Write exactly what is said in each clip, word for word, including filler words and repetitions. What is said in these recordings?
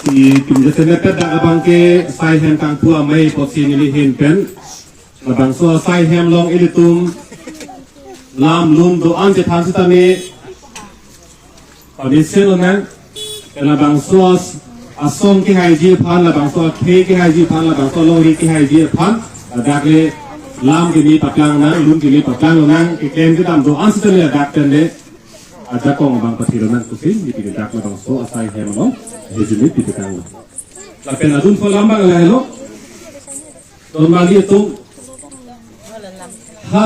Itum jasemet dak abang ke sai hem kangpu amei apotsi neli ahin pen labangso sai hem along ilitum lam lum do-an chethan sitame pamesen lonang. Pen labangso as-, asong kehaiji aphan, labangso akhei kehaiji aphan, labangso alongri kehaiji aphan, ladak le lam kimi paklang nang, lum kimi paklang lonang, keklem kedam do-an sitame ladak pen le ajakong abang pathir nang pusi, di pini dak labangso asai hem along hejuni pipikang. Lapen adun pho lam abang lahelo. Don mali atum. Ha.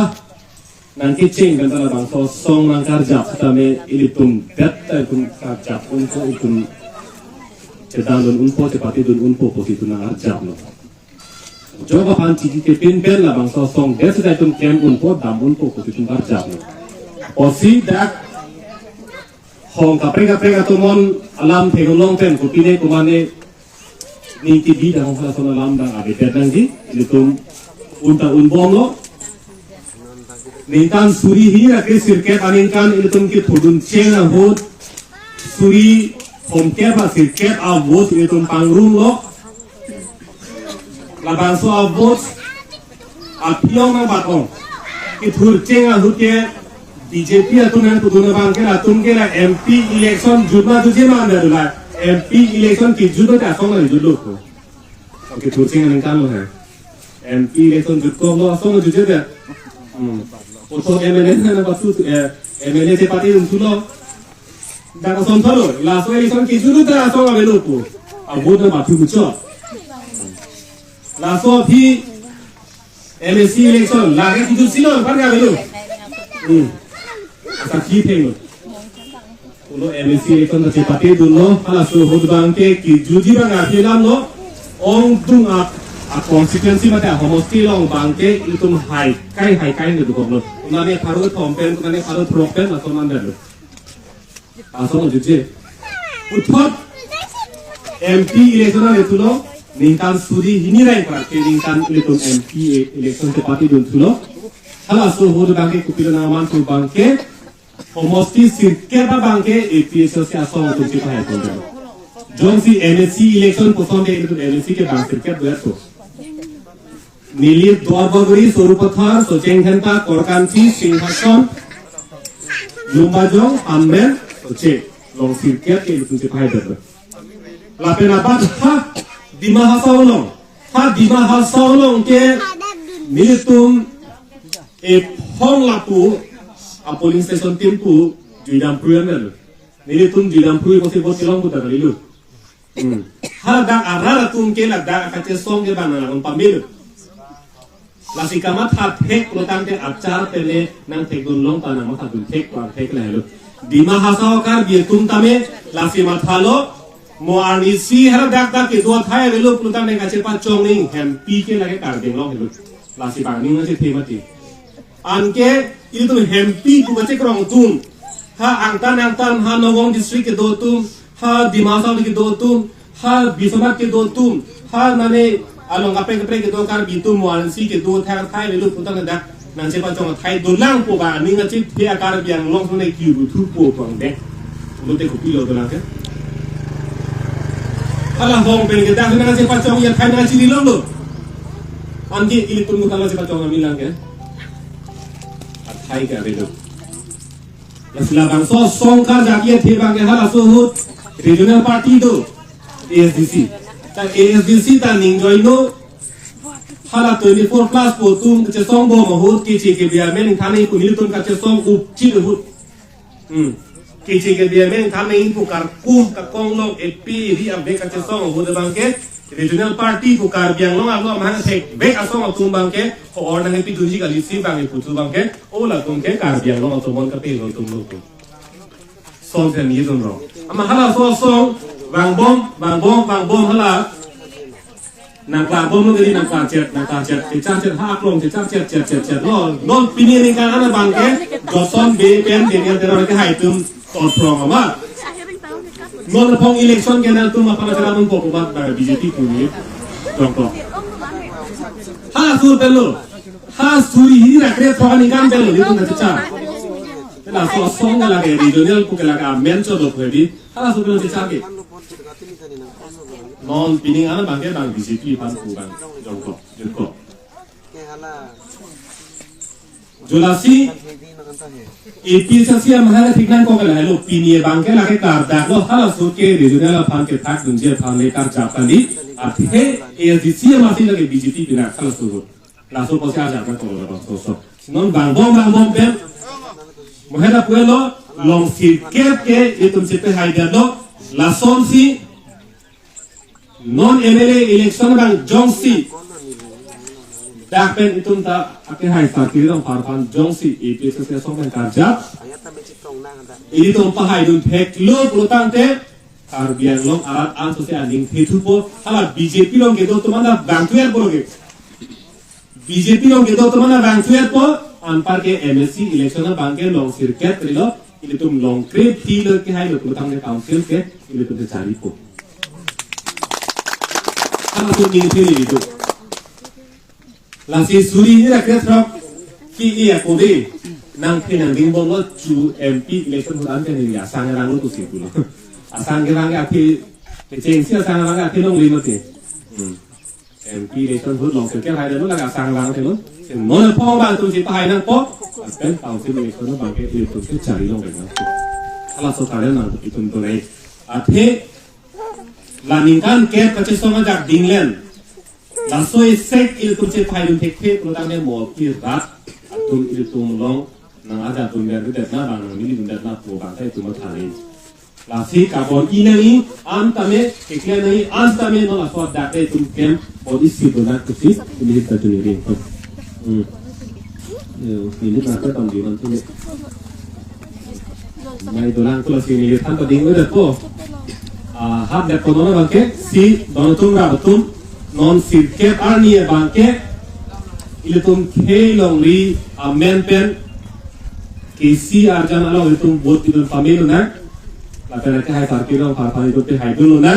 Nangkecheng pen ta labangso asong nangkarjap sitame ilitum det ta itum karjap unpo, itum chedang dun unpo, chepate dun unpo pusi itum nangarjaplo. Jok aphan chiki kepin pen labangso asong det sita itum klem unpo, dam unpo pusi itum karjaplo. Pusi dak hong kaprek kaprek atum non alam theklong pen kopine komane ning kebi dak hong halason alam dak avedet nangji, ilitum un ta unbomlo. Ningkan suri hini ra kre sirkep aningkan ilitum kethurdun cheng ahut suri thomkep ra sirkep a-vote ilitum pangrumlo. Labangso a-vote aphi ong nangbat ong. Kethur cheng ahut ke B J P atum nangpudun abang ke latum ke la M P election jut ma jutji ma anda dula. M P election kejut ta asong la jutlo ko. Kethur cheng aningkan lo he. M P election jutkoklo asong jutje de. Hmm. Oto M L A na nangpathu, eh, M L A chepate dun thulo. Dak ason thalo, laso election kejut ta asong avelo ko. A-vote nangpathu mucho. Laso aphi M A C election, lake kejut silo, aphan ke avelo. Hmm. Asa ki thenglo. Ulo M A C election ta chepate dunlo, halaso ahut abang ke kejutji abang aphi alam lo. Ongdung a, a-constituency mate a-homosti along abang ke itum haikai haikai ne dukoklo. Mane pharo thom pen, mane pharo throk pen, laso man detlo. Asong jutje. Puthot M P election ale thulo, ningkan suri hini ra ingkoi ke ningkan ilitum M P election chepate dun thulo. Halaso ahut abang ke kopilo nangman thu abang ke, homosti sirkep abang ke A P H L C asong atum chepahai pon. Jongsi M A C election koson de ilitum M A C ke bang sirkep do-et ko. Nilip, Duarbagori, Sarupathar, Socheng Dhenta, Korkanthi, Singhason, Lumbajong, Hamren, Socheng. Long sirkep ke ilitum chepahai det. Lapen abat ha Dima Hasao along. Ha Dima Hasao along ke nelitum ephong lapu a-polling station tin pu juidam pruyan. Nelitum juidam pruyan kosi vote kelong puta kalilu. Hmm. Haladak arat atum ke ladak kachesong ke bang nang pamil. Lasi kamatha thek lo tangte achar pen le nangthekdun long ta nangmatha dun thek plang thek lahelo. Dima Hasao Karbi atum tame lasi mathalo, mo arnisi haladak dak kedo athai avelo pulo tangte kachepachong ning hempi ke lake Karbi Anglong helo. Lasi bang ning nangchethe mati. Anke ilitum hempi pu kachekrong atum, ha angtan angtan, ha Nagaon district kedo atum, ha Dima Hasao kedo atum, ha Biswanath kedo atum, ha mane along kaprek kaprek kedo Karbi atum mo arnisi kedo thang thai avelo pulo tangte dak nangchepachong athai dolang pu ba ning nangchethe a-Karbi Anglong sone kiu buthu po pang dek. Lote kopilo dolang ke. Hala hong pen ke dak nangchepachongji athai nangchiri longlo. Anke ilitum nangchepachong ami lang ke. Athai ke avelo. Lasi labangso asong karjapji athe abang ke halaso ahut regional party do, A S D C. Ta A S D C ta ning join lo, hala twenty-four plus pu atum kachesong bom ahut keche kebe amen than nangji pu nelitum kachesong upchit ahut. Hmm. Keche kebe amen than nangji pu karkum kakong long epi ri abek kachesong ahut abang ke regional party pu Karbi Anglong arlo amahang thekbek asong atum abang ke ho-or nangpidunji kali si bang iputhu abang ke, o latum ke Karbi Anglong atum mon kapelo atum lo atum. Song sen ye dun rong. Ama halaso asong vangbom, vangbom, vangbom hala. Nangklangbom lo kali, nangklangchet, nangklangchet, chechangchet ha aklong chechangchet, chet, chet, chet lo. Non pini ningkan an abang ke Johnson Bey pen Daniel Teron ke hai atum totprong ama. Non phong election ke nangtum aphan acara nung pok ubat ba B J P pu ni. Jongkok. Ha sur pen lo. Ha suri hini ra kre thok aningkan pen lo, ilitum nangchecha. Laso asong ke lake regional pu ke lake amen chodok hedi. Halaso pen lo checha ke. Non pining an abangke bang B J P aphan pu bang jongkok, jongkok. Ke hala. Jolasi, hedi nang anta he. A P H L C amahang thik nangkok ke lahelo, pini abangke lake kardaklo, halaso ke regional aphan kethakdunji aphan le karjap kali, athe A S D C amasi lake B J P pinak halaso. Laso apotsi arjap nangkoklo labangso so. Non vangbom vangbom pen, mo heda puelo, long sirkep ke itum chepahaidetlo, lasonsi non M L A election abang jongsi dak pen itum ta akehai Sarkiri Rongphar aphan jongsi A P H L C asong pen karjap, ilitum pahaidun theklo pulotangte Karbi Anglong arat ansose aning thethupo, hala B J P along kedo atum anta vangthu-etpo lo ke. B J P along kedo atum anta vangthu-etpo, anparke M A C election abangke long sirkep kalilo, ilitum long krep tilo kehailo pulotangte council ke ilitum kecharipo. Halatum ningthe nelitum. Lasi suri ni rakyat rok ki iya kode nangthe nangding bomlo chu M P election ahut an ke neli asang rang lo tusi pulo. Asang kerang ke athe kechengsi asang rang ke athe longle mati. Hmm. M P election ahut long sirkep haidetlo, lake asang rang thelo. Sing non aphong bang atum chepahai nangpo. Lapen council election abangke itum kechari longle nang. Halaso kare nang itum tonei. Athe la ningkan kep kachesong ajak dinglen. Laso isek ilitum chepahaidun thekthe pulotangte mo aphi rat atum ilitum along nang ajat atum ber detna bang nang neli dun detna pu bang ta itum athale. Lasi kabor-i nangji an tame, kekle nangji an tame non laso adak te itum kem bor-i si dun nang tusi neli ta tuni ring. Hmm. Yo, neli ta ta tong di man tuni. Mai dolang ko lasi neli than ta ding udah ko. Ah, hap det ko non abangke si don atum rap atum non sirkep arni abangke ilitum khei longri amen pen K C arjan along itum vote itum pamelo na. Lapen akehai Sarkiri Rongphar aphan itum pahaidunlo na.